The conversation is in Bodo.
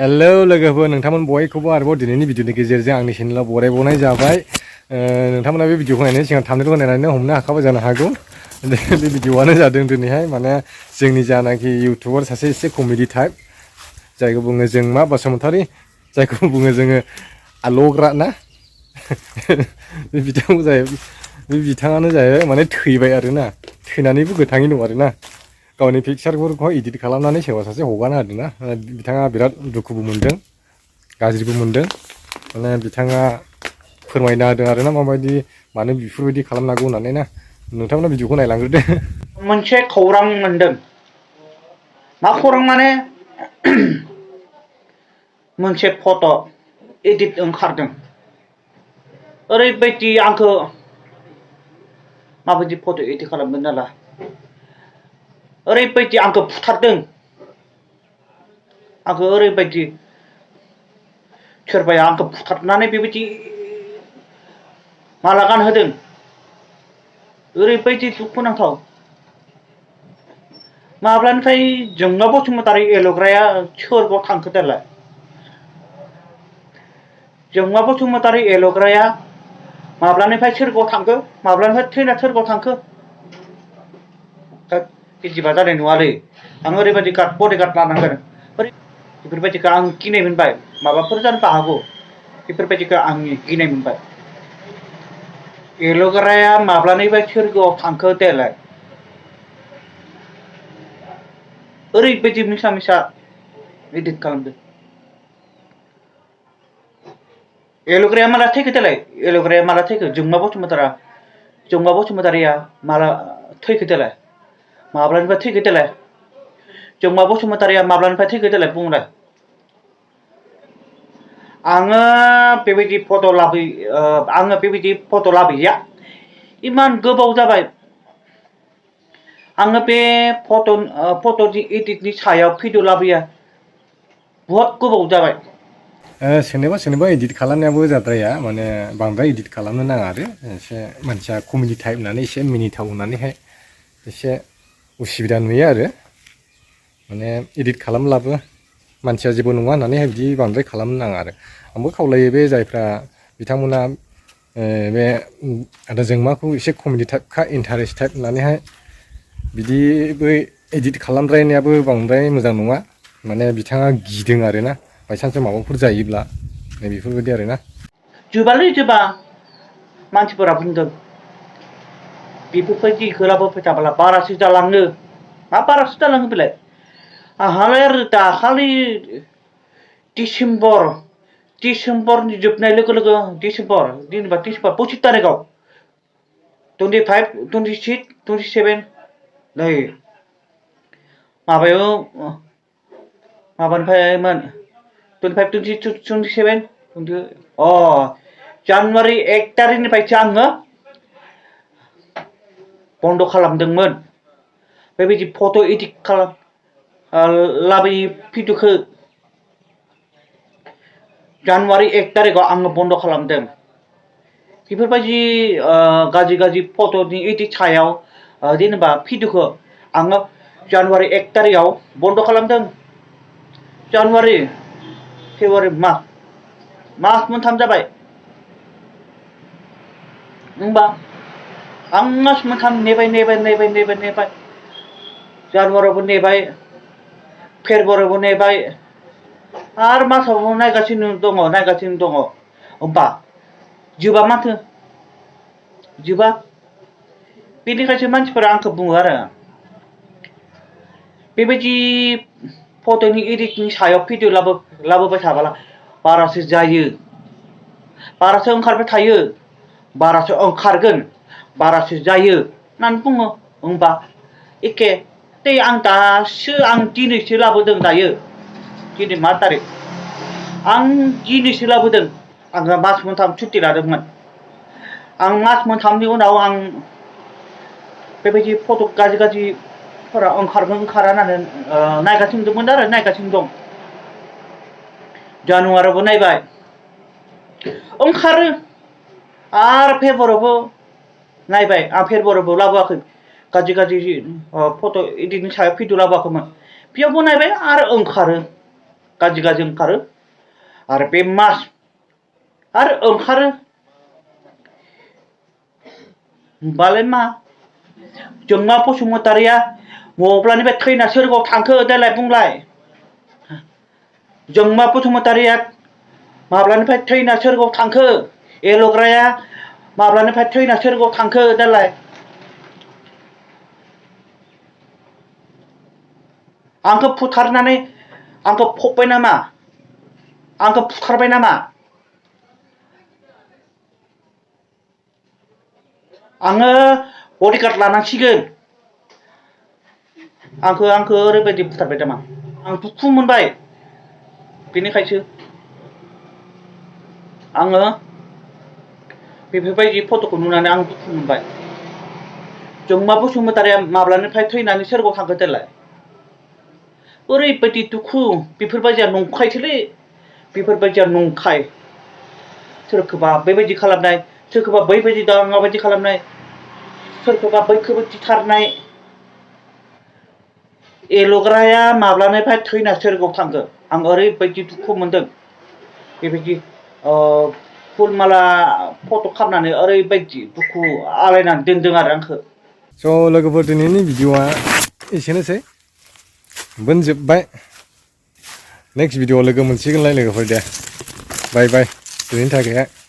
हेलौ लोगोफोर नोंथांमोन बयखौबो आरोबाव दिनैनि भिडिअनि गेजेरजों आंनि चेनेलाव बरायबावनाय जाबाय नोंथांमोना बे भिडिअखौ नायनायनि सिगां थाम्बनेलखौ नायनानै हमनो हाखाबाय जानो हागौ बे भिडिअआनो जादों दिनैहाय माने जोंनि जानाखि इउटुबार सासे एसे कमेडि टाइप जायखौ बुङो जोंमा बसुमतारी जायखौ बुङो जोङो आलग्रा ना बे बिथाङानो जाहैबाय माने थैबाय आरोना थैनानैबो गोथाङै दं आरोना गावनि पिक्सारफोरखौहाय इदिट खालामनानै सोरबा सासे हगारना होदोंना बिथाङा बिराद दुखुबो मोनदों गाज्रिबो मोनदों माने बिथाङा फोरमायना होदों आरोना माबायदि मानो बेफोरबायदि खालामनांगौ होननानै ना नोंथांमोना भिडिअखौ नायलांग्रोदो मोनसे खौरां मोनदों मा खौरां माने मोनसे फट' एडिट ओंखारदों ओरैबायदि आंखौ माबायदि फट' एडिट खालामदों नाला ओरैबायदि आंखौ बुथारदों आंखौ ओरैबायदि सोरबाया आंखौ बुथारनानै बेबायदि माला गानहोदों ओरैबायदि दुखुनांथाव माब्लानिफ्राय जोंमा बसुमतारी एलग्राया सोरगोआव थांखो देलाय जोंमा बसुमतारी एलग्राया माब्लानिफ्राय सोरगोआव थांखो माब्लानिफ्राय थैना सोरगोआव थांखो बिदिबा जानाय नङालै आं ओरैबायदि बडिगार्ड लानांगोन बेफोरबायदिखौ आं गिनाय मोनबाय माबाफोर जानो हागौ बेफोरबायदिखौ आं गिनाय मोनबाय एलग्राया माब्लानिफ्राय सोरगोआव थांखो देलाय ओरैबायदि मिसा मिसा एडिट खालामदों एलग्राया माला थैखो देलाय एलग्राया माला थैखो जोंमा बसुमतारीया माला थैखो देलाय माब्लानिफ्राय थैखो देलाय जोंमा बसुमतारीया माब्लानिफ्राय थैखो देलाय बुंलाय आङो बेबायदि फट' लाबोया इमान गोबाव जाबाय आङो बे फट'नि एडिटनि सायाव भिडिअ लाबोया बहुत गोबाव जाबाय सोरनोबा एडिट खालामनायाबो जाद्राया माने बांद्राय एडिट खालामनो नाङा आरो एसे मानसिया कमेडि टाइप होननानै एसे मिनिथाव होननानैहाय एसे उसुबिदा नुयो आरो माने एडिट खालामब्लाबो मानसिया जेबो नङा होननानैहाय बिदि बांद्राय खालामनो नाङा आरो आंबो खावलायो बे जायफ्रा बिथांमोना बे आदा जोंमाखौ एसे कमेडि टाइपखा इन्टारेस्ट टाइप होननानैहाय बिदिबो एडिट खालामद्रायनायाबो बांद्राय मोजां नङा माने बिथाङा गिदों आरोना बायसान्स माबाफोर जायोब्ला बेफोरबायदि आरोना जोबालै जोबा मानसिफोरा बुंदों बेफोरबायदि होलाबाय थाब्ला बारासो जालाङो मा बारासो जालाङो बेलाय आंहालाय आरो दाखालि डिसेम्बरनि जोबनाय लोगो लोगो डिसेम्बर 25 तारिखआव 25, 26, 27 नै माबायाव माबानिफ्रायमोन 25, 26, 27 जानुवारि 1 तारिखनिफ्रायसो आङो बन्द' खालामदोंमोन बेबायदि फट' एडिट लाबोयि भिडिअखौ जानुवारि 1 तारिखआव आङो बन्द' खालामदों बेफोरबायदि गाज्रि फट'नि एडिट सायाव जेनेबा भिडिअखौ आङो जानुवारि 1 तारिखआव बन्द' खालामदों जानुवारि फेब्रुवारि मास मोनथाम जाबाय होनबा आं मास मोनथाम नेबाय जानुवारियावबो नेबाय फेब्रुवारियावबो नेबाय आरो मासावबो नायगासिनो दङ होमबा जोबा माथो जोबा बेनिखायसो मानसिफोरा आंखौ बुङो आरो बेबायदि फट'नि एडिटनि सायाव भिडिअ लाबोबाय थाब्ला बारासो जायो बारासो ओंखारबाय थायो बारासो ओंखारगोन बारासो जायो होननानै बुङो होमबा एखे आं दिनैसो लाबोदों दायो दिनै मा तारिख आं दिनैसो लाबोदों आङो मास मोनथाम सुटि लादोंमोन आं मास मोनथामनि उनाव आं बेबायदि फट' गाज्रिफोरा ओंखारा होननानै नायगासिनो दं जानुवारियावबो नायबाय ओंखारो आरो फेब्रुवारियावबो नायबाय आं फेब्रुवारियावबो लाबोआखै गाज्रि फट' एडिटनि सायाव भिडिअ लाबोआखैमोन बेयावबो नायबाय आरो ओंखारो गाज्रि ओंखारो आरो बे मास आरो ओंखारो होमबालाय मा जोंमा बसुमतारिया मब्लानिफ्राय थैना सोरगोआव थांखो देलाय बुंलाय जोंमा बसुमतारिया माब्लानिफ्राय थैना सोरगोआव थांखो एलग्राया माब्लानिफ्राय थैना सोरगोआव थांखो देलाय आंखौ फुथारनानै आंखौ फबबाय नामा आंखौ फुथारबाय नामा आङो बडिगार्ड लानांसिगोन आंखौ ओरैबायदि फुथारबाय नामा आं दुखु मोनबाय बेनिखायसो आङो बेफोरबायदि फट'खौ नुनानै आं दुखु मोनबाय जोंमा बसुमतारिया माब्लानिफ्राय थैनानै सोरगोआव थांखो देलाय ओरैबायदि दुखु बेफोरबायदिया नंखायसोलै बेफोरबायदिया नंखाय सोरखौबा बेबायदि खालामनाय सोरखौबा बैबायदि दाङाबायदि खालामनाय सोरखौबा बैखौबो दिथारनाय एलग्राया माब्लानिफ्राय थैना सोरगोआव थांखो आं ओरैबायदि दुखु मोनदों बेबायदि फुलमाला फट' खालामनानै ओरैबायदि दुखु आलायनानै दोनदों आरो आंखौ स' लोगोफोर दिनैनि भिडिअआ एसेनोसै जोब्बाय नेक्स्ट भिडिअआव लोगो मोनसिगोनलाय लोगोफोर दे बाय बाय दिनैनि थाखाय